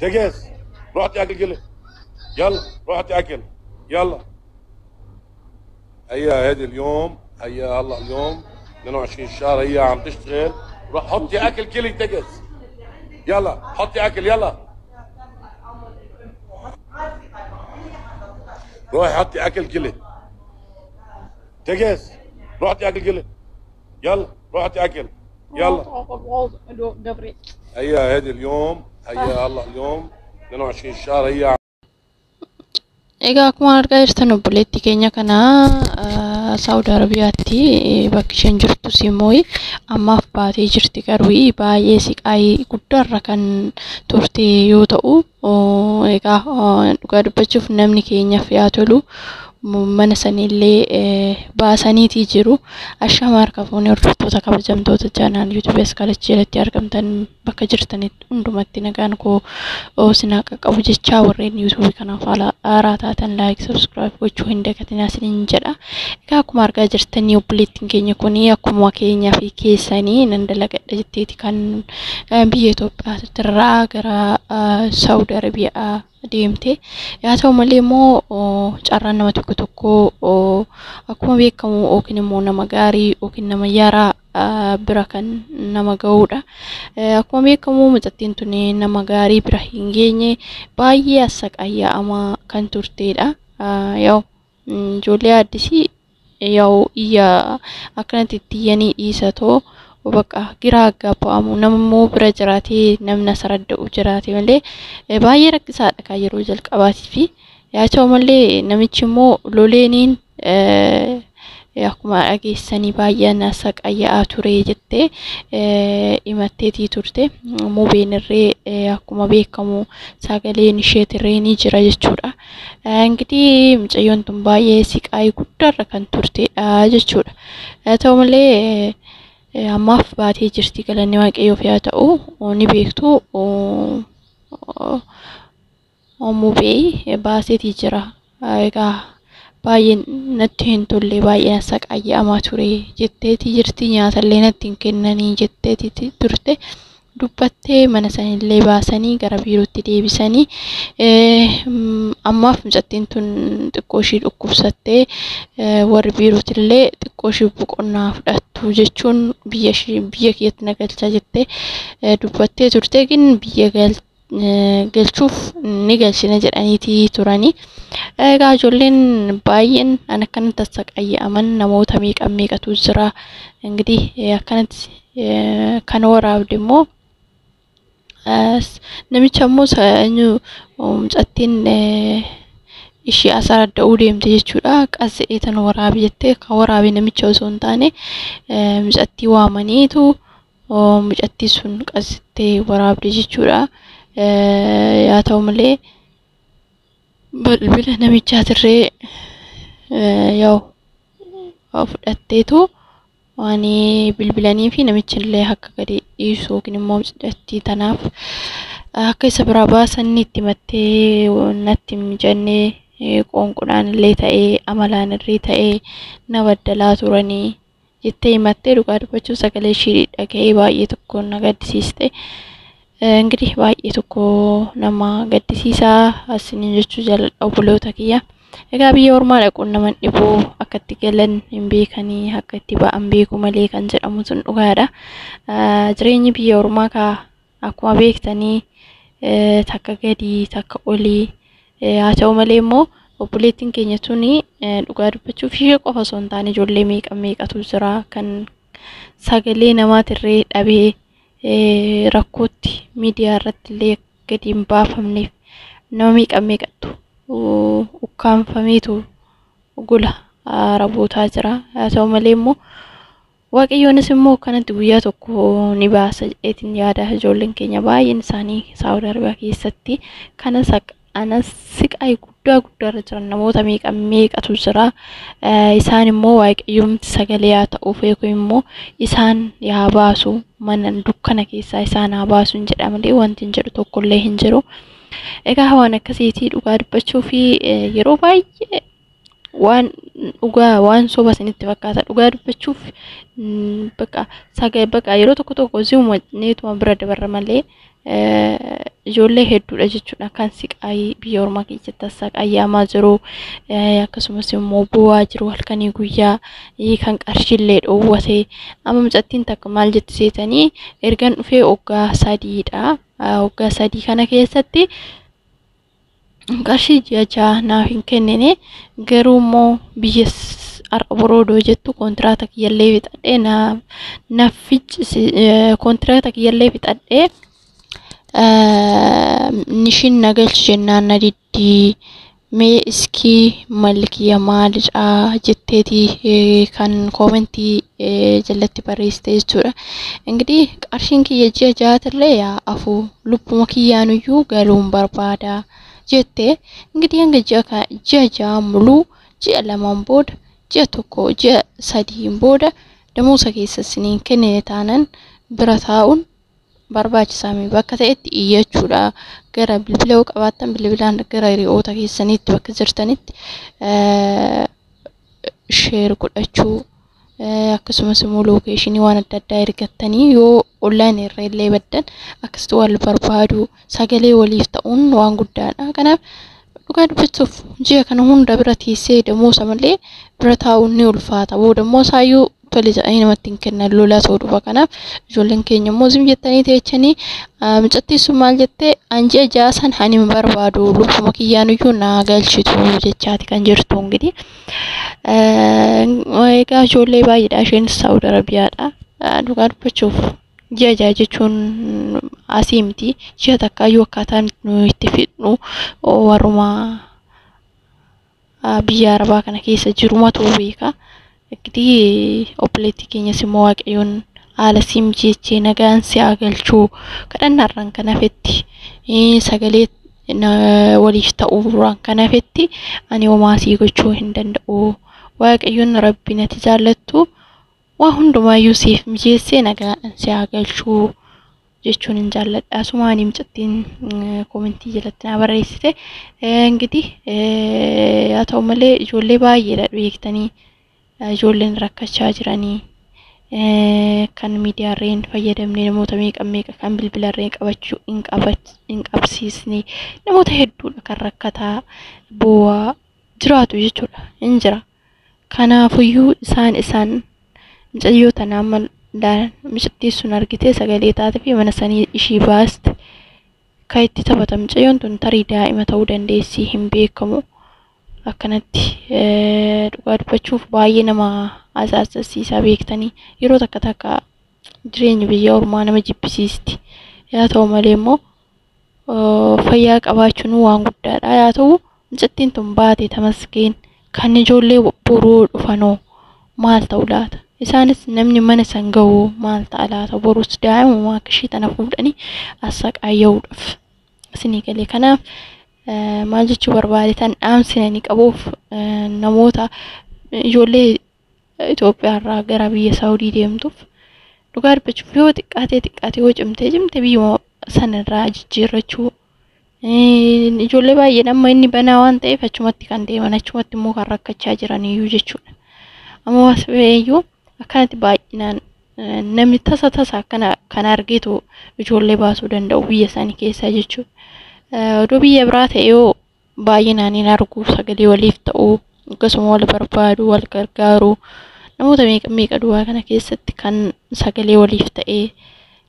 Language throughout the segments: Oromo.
تجهز، روح اكل كله، يلا روح اكل، يلا. هي هذه اليوم، هي هلا اليوم 22 الشهر، هي عم تشتغل. روح حطي اكل كلي تجهز، يلا حطي اكل، يلا روحي حطي اكل كلي تجهز، روحي اكل كلي، يلا روحي اكل، يلا. هي هذه اليوم، هي هلا اليوم 22 الشهر، هي Egaa akkuma argaa jirtan obboleettii keenya kana Saawud Arabiyaatti bakki isheen jirtus immoo ammaaf baatee jirti, garuu baay'ee siqaayii guddaarra kan turte yoo ta'u, egaa dhugaa dubbachuuf namni keenyaaf yaa tolu mana sanillee baasaniitii jiru. Ashama harka fuunee hordoftoota kabajamtoota chaanaal yuutuubii Askalachii irratti argamtan bakka jirtanitti hundumatti nagaan koo isin haa qaqqabu jechaa, warreen yuutuubii kanaaf haala haaraa taatan like, subscribe gochuu hin dagatinaa isiniin jedha. Egaa akkuma argaa jirtanii obboleettiin keenya kun akkuma keenyaa fi keessanii nan dalagadha jetteeti kan biyya Itoophiyaa gara Saawud Arabiyaa deemte. Haa ta'u malee immoo carraan nama tokko tokko akkuma beekamu yookiin immoo nama gaarii yookiin nama yaraa bira kan nama ga'uudha. Akkuma beekamu mucattiin tun nama gaarii bira hin geenye, baay'ee assaqayyaa'amaa kan turtedha. Yaa'u ijoollee addisii yaa'u iyya akkanatti itti iyyanii dhiisatoo bakka giraa gabba'amu, nama immoo bira jiraatee namni as radda'u jiraate malee baay'ee rakkisaadha kan yeroo jalqabaatii fi haa ta'u malee namichi immoo loleeniin akkuma dhageessanii baay'ee assaqayyaa'aa ture jettee himatteetii turte. Mubeen irree akkuma beekamu sagaleen isheetirree ni jira jechuudha. Ingidihi mucayyoon tun baay'ee siqaayii guddaarra kan turtedha jechuudha. Haa ta'u malee ammaaf baatee jirti, galanni Waaqayyoof haa ta'u. Ni beektu, Mubee baaseetii jira. Egaa baay'ee natti hin tolle, baay'ee assaqayyaa'amaa ture jetteetii jirti. Nyaatallee natti hin kennanii jetteetii turte. Dubbattee mana sanillee baasanii gara biirootti deebisanii, ammaaf mucattiin tun xiqqoo ishii dhukkubsattee warri biirootillee xiqqoo ishii boqonnaa fudhattu jechuun biyya ishii biyya kiyyatti na galchaa jettee dubbattee turte. Gin biyya galchuuf ni galchina jedhaniitii turanii. Egaa ijoolleen baay'een an akkanatti assaqayyaa'aman namoota meeqa meeqatu jira. Ingidihi akkanatti kan waraabde immoo namicha immoo mucattiin ishii as radda'uu deemte jechuudha. Qas jedhee tan waraabe jettee, kan waraabe namicha osoo hin taane mucattii waamaniitu mucattii sun qas jettee waraabde jechuudha. Haa ta'u malee bilbila namichaatirree yaa'u fudhatteetu waan bilbilanii fi namichi illee akka gadi dhiisu yookiin immoo mucattii tanaaf akka isa biraa baasan itti himattee, natti hin mijannee, qoonqoodhaan illee ta'ee amalaan illee ta'ee na baddalaa turanii jettee himattee, dhugaa dubbachuu sagalee ishii dhaga'ee baay'ee tokko na gaddisiiste. Ingidihi baay'ee tokko nama gaddisiisaa isiniin jechuu jaalladha obboloota kiyya. Egaa biyya ormaa dhaquun nama hin dhibu, akka itti galan hin beekanii akka itti ba'an beeku malee kan jedhamu sun dhugaadha. Jireenyi biyya ormaa kaa akkuma beektanii takka gadii takka olii. Haa ta'u malee immoo obboleettiin keenya tuni dhugaa dubbachuuf ishee qofa osoo hin taane ijoollee meeqa meeqatu jira kan sagalee namaatirree dhabee rakkootti miidiyaa irratti illee gadi hin baafamneef nama meeqa meeqattu ukkaanfameetu gola arabootaa jira. Haa ta'u malee immoo Waaqayyoonis immoo akkanatti guyyaa tokko ni baasa jedheetiin yaada. Ijoolleen keenya baay'een isaanii Saawud Arabiyaa keessatti kana anas siqaayii guddaa guddaarra jiran namoota meeqa meeqatu jira. Isaan immoo Waaqayyoomti sagalee haa ta'uuf yookiin immoo isaan yaa baasu, mana dukkana keessaa isaan haa baasu hin jedha malee wanti hin jedhu tokkollee hin jiru. Egaa waan akkasiitii dhugaa dubbachuu fi yeroo baay'ee waan dhugaa waan soba isinitti fakkaata. Dhugaa dubbachuuf bakka saga bakka yeroo tokko tokko zi'uma neetuma bira dabarra malee Ijoollee hedduudha jechuudha kan siqaayii biyya ormaa keessatti sassaqaayyamaa jiru, akkasumas immoo bu'aa jiru halkanii guyyaa kan qarshiillee dhoowwate. Amma mucattiin takka maal jetti seetanii, ergan dhufee waggaa 3dha. Waggaa 3 kana keessatti qarshii ji'a 6 naaf hin kennine, garuu immoo biyya har'a boroodoo jettu kontiraata kiyyallee fixadhee na kontiraata kiyyallee fixadhee nishin na galchi jennaan na diddii, mee iskii malli kiyya maalidha jetteeti kan koomentii jalatti barreessite jechuudha. Ingidihi qarshiin kiyya ji'a 6tillee yaa afuu lubbuma kiyyaanuyyuu galuun barbaada jette. Ingidihi hanga ji'a 6 muluu ji'a 2n booda, ji'a 1, ji'a 3n booda damoosa keessa isiniin kennine taanan bira taa'uun barbaachisaa miti, bakka ta'etti iyyachuudha. Gara bilbila yoo qabaattan bilbilaan gara hiriyoota keessaniitti bakka jirtanitti share godhachuu, akkasumas immoo lookeeshinii waan adda addaa ergattanii yoo onlaayinii irra illee baddan akkasitti wal barbaadu, sagalee waliif ta'uun waan guddaadha. Kanaaf dhugaa dubbachuuf ji'a kana hunda bira teessee damoosa malee bira taa'uun ni ulfaata. Booda immoo isaayyuu tole jedhanii namatti hin kennan, lolaa ta'uu dhufa. Kanaaf ijoolleen keenya immoo zim jettanii teechanii, mucattiin sun maal jettee, an ji'a 6 san ani hin barbaadu, lubbuma kiyyaanuyyuu naa galchitu jechaati kan jirtu. Ingidihi egaa ijoollee baay'eedha, isheenis Saawud Arabiyaadha. Dhugaa dubbachuuf ji'a 6 jechuun asii miti, ji'a takkaayyuu akkaataan nuyi itti fixnu warruma biyya arabaa kana keessa jirumatu beeka. Ingidihi obboleettii keenyas immoo Waaqayyoon haala sii mijeechee nagaan si haa galchuu kadhannaarraan kan hafetti, sagalee waliif ta'uurraan kan hafetti ani homaa sii gochuu hin danda'u. Waaqayyoon Rabbi nati jaallattu waa hundumaayyuu siif mijeessee nagaadhaan si haa galchuu jechuun hin jaalladha. Asumaanii mucattiin koomentii jalatti naa barreessite. Ingidihi haa ta'u malee ijoollee baay'eedha beektanii, ijoolleen rakkachaa jiranii kan miidiyaarree hin fayyadamne, namoota meeqa meeqa kan bilbilarree qabachuu hin qabsiisne, namoota hedduudha kan rakkataa bu'aa jiraatu jechuudha hin jira. Kanaafuyyuu isaan mucayyoo tana amma mucattiin sun argitee sagalee taate fi mana sanii ishii baaste kan itti taphata. Mucayyoon tun tarii daa'ima ta'uu dandeessi, hin beekamu. Akkanatti dhugaa dubbachuuf baay'ee nama asaasasiisaa beektanii, yeroo takka takka jireenya biyya ormaa nama jibbisiisti. Yaa ta'u malee immoo fayyaa qabaachuun waan guddaadha. Yaa ta'u mucattiin tun baate tamasgeen, kan ijoollee boruu dhufanoo maal ta'u laata? Isaanis namni mana san ga'u maal ta'a laata? Borus daa'imuma akka ishii tana fuudhanii assaqaayya'uudhaaf isinii galee. Kanaaf maal jechuu barbaadetan, dhaamsi ani qabuuf namoota ijoollee Itoophiyaarraa gara biyya Saawudii deemtuuf, dhugaa dubbachuuf yoo xiqqaatee xiqqaatee yoo cimtee cimte biyyuma sanarraa jijjiirrachuu. Ijoollee baay'een amma inni banaa waan ta'eef achumatti kan deeman, achumatti immoo kan rakkachaa jiraniyyuu jechuudha. Amma iyyuu akkanatti baay'inaan namni tasa tasa akkana kan argeetu ijoollee baasuu danda'u biyya isaanii keessaa jechuudha. Odoo biyya biraa ta'e yoo baay'inaan hin argu, sagalee waliif ta'uu, akkasuma wal barbaadu, wal gargaaru, namoota meeqa meeqa duwwaa kana keessatti kan sagalee waliif ta'ee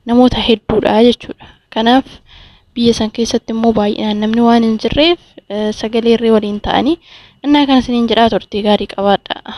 namoota hedduudha jechuudha. Kanaaf biyya san keessatti immoo baay'inaan namni waan hin jirreef sagalee irree waliin ta'anii innaa kana isiniin jedhaa turte gaarii qabaadha.